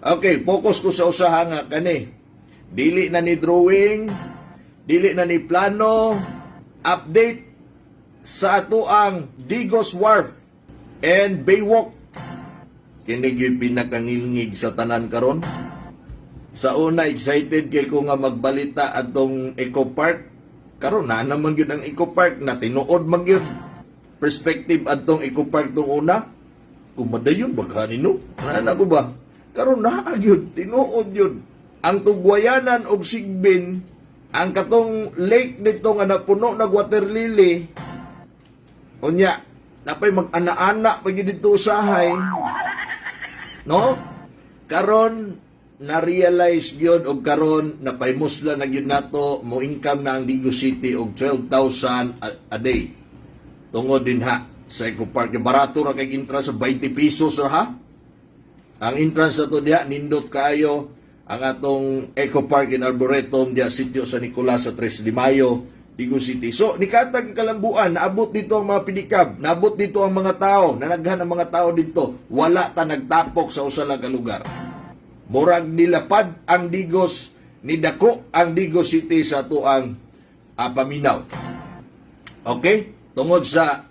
Okay, focus ko sa usaha nga kani. Dili na ni drawing, dili na ni plano, update sa atoang Digos Wharf and Baywalk. Kini gyud pinakangilngig sa tanan karon. Sa una, excited kay ko nga magbalita atong Eco Park. Karon na naman gyud ang Eco Park na tinuod man gyud. Perspective atong Eco Park tong una. Kung madayon ba no? Ana ko ba? Karon naa gyud, tinuod gyud. Ang Tugwayanan og Sigbin, ang katong lake dito nga napuno nag water lily. Unya, napay mag-ana-ana pa gyud dito usahay. No? Karon na-realize gyud og karon napaymusla na gyud nato, mo income na ang Digos City og 12,000 a day. Tungod din ha sa Eco Park. Barato ra kay entrance sa 20 pesos ra ha. Ang entrance sa to diha nindot kaayo ang atong Eco Park in Arboretum diha sitio San Nicolas sa 3 de Mayo, Digos City. So, nikatag kalambuan, naabot dito ang mga pedicab, naabot dito ang mga tao, nanaghan ang mga tao dito. Wala ta nagtapok sa usa lang ka lugar. Murag nilapad ang Digos, nidako ang Digos City sa atuang paminaw. Okay? Tungod sa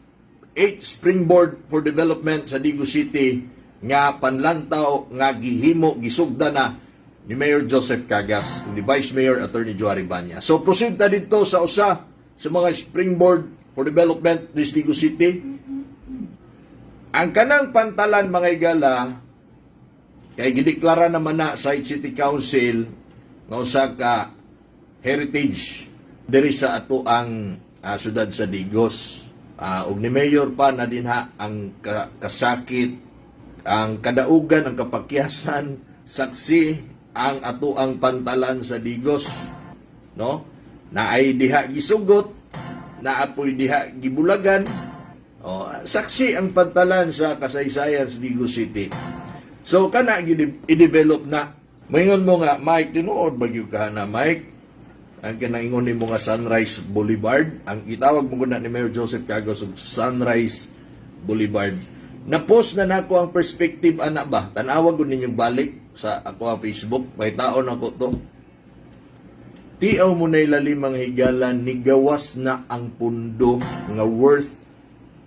8 springboard for development sa Digos City nga panlantaw nga gihimo, gisugda na ni Mayor Joseph Cagas, ni Vice Mayor Attorney Joary Banya. So proceed ta dito sa usa sa mga springboard for development this Digos City. Ang kanang pantalan, mga igala, kay gideklara naman na sa City Council nga usa ka heritage diri sa ato ang syudad sa Digos. Ug ni Mayor pa na dinha ang kasakit, ang kadaugan, ang kapakyasan, saksi ang ato ang pantalan sa Digos. No? Na ay diha gisugot, na apoy diha gibulagan. O, saksi ang pantalan sa kasaysayan sa Digos City. So kana i-develop na. Moingon mo nga, "Mike, tinuod ba gyud ka na, Mike?" Ang kanang ingon nimo nga Sunrise Boulevard, ang gitawag mo na ni Mayor Joseph Cagas og Sunrise Boulevard. Na-post na nako ang perspective ana ba? Tan-awa gud ninyong balik sa ako ang Facebook, may taon ako to. Tiaw mo na ilalim ang higala, nigawas na ang pundo nga worth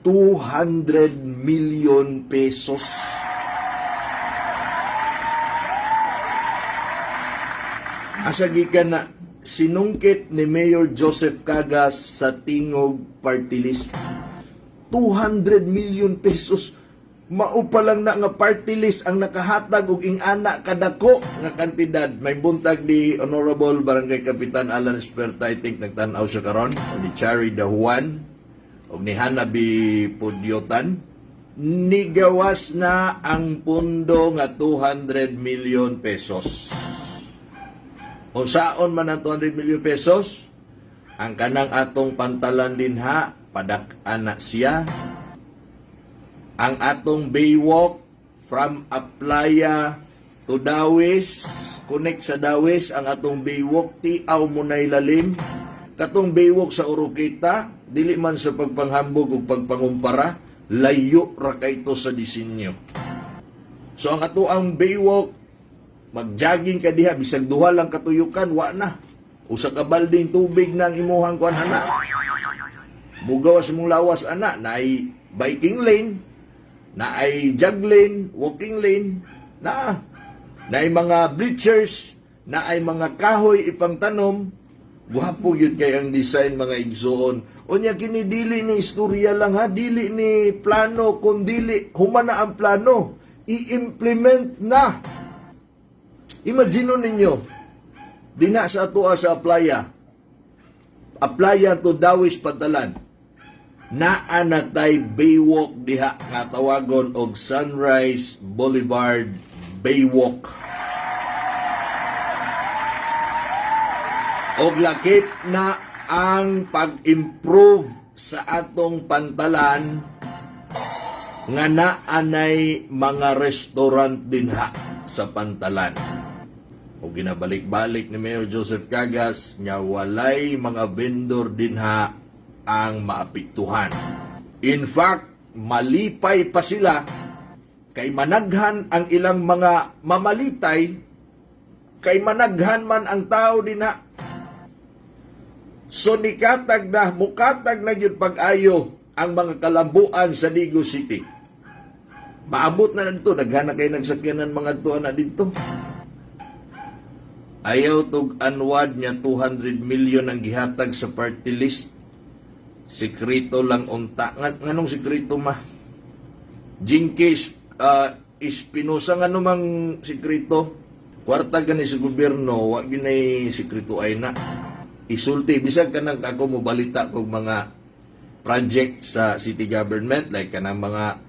200 million pesos. Asa gikan na sinungkit ni Mayor Joseph Cagas sa Tingog Party List. 200 million pesos. Mao pa lang na nga party list ang nakahatag og ingana kadako nga kantidad. May buntag di Honorable Barangay Kapitan Alan Esperta, I think nagtan-aw siya karon, o ni Chari Dahuan, og ni Hanabi Pudyotan. Nigawas na ang pundo nga 200 million pesos. Unsaon man ang 200 million pesos? Ang kanang atong pantalan din ha, padak-an na siya. Ang atong baywalk from Aplaya to Dawis, connect sa Dawis, ang atong baywalk, tiaw mo na ilalim. Katong baywalk sa Oroqueta, dili man sa pagpanghambog o pagpangumpara, layo ra kayto sa disenyo. So ang ato ang baywalk, magjogging ka diha, bisag duha lang katuyukan, wa na. Usa ka balding tubig na ang imuhang kuan ana. Mugawas mong lawas ana, naay biking lane, naay jog lane, walking lane, na naay mga bleachers, naay mga kahoy ipangtanom. Gwapo yun kay ang design, mga igsoon. Unya kini dili ni istorya lang ha, dili ni plano kun dili human na ang plano, i-implement na. Imagine ninyo, dinha sa atoa sa Aplaya, Aplaya to Dawis Pantalan, naa na tay baywalk diha nga tawagon og Sunrise Boulevard Baywalk. Og lakip na ang pag-improve sa atong pantalan nga naanay mga restaurant dinha sa pantalan. O ginabalik-balik ni Mayor Joseph Cagas nga walay mga vendor dinha ang maapektuhan. In fact, malipay pa sila Kay managhan ang ilang mga mamalitay, kay managhan man ang tao dinha. So nikatag na, mukatag na gyud pag-ayo ang mga kalambuan sa Digos City. Maabot na dito, daghan na kay nagsakyanan mga tuan na dito. Ayaw tog anwad niya, 200 million ang gihatag sa party list. Sekreto lang unta. Nganong sekreto, ma? Jinky Espinosa, nga mang sekreto? Kwarta gani sa gobyerno, wa ginay sekreto ay na. Isulti, bisag kanang ako mo balita kog mga project sa city government like kanang mga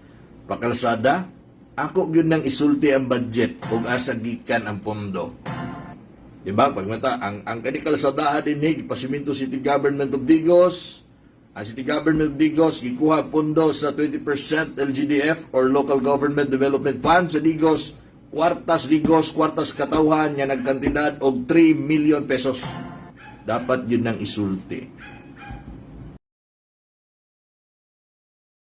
pakalsada, ako gyud nang isulti ang budget ug asa gikan ang pondo. Di ba? Pag mata, ang kani kalsadaha dinhi, gipasiminto City Government of Digos. Ang City Government of Digos, gikuha pondo sa 20% LGDF or Local Government Development Fund sa Digos. Kwartas Digos, kwartas katawhan nga nagkantidad og 3 million pesos. Dapat yun nang isulti.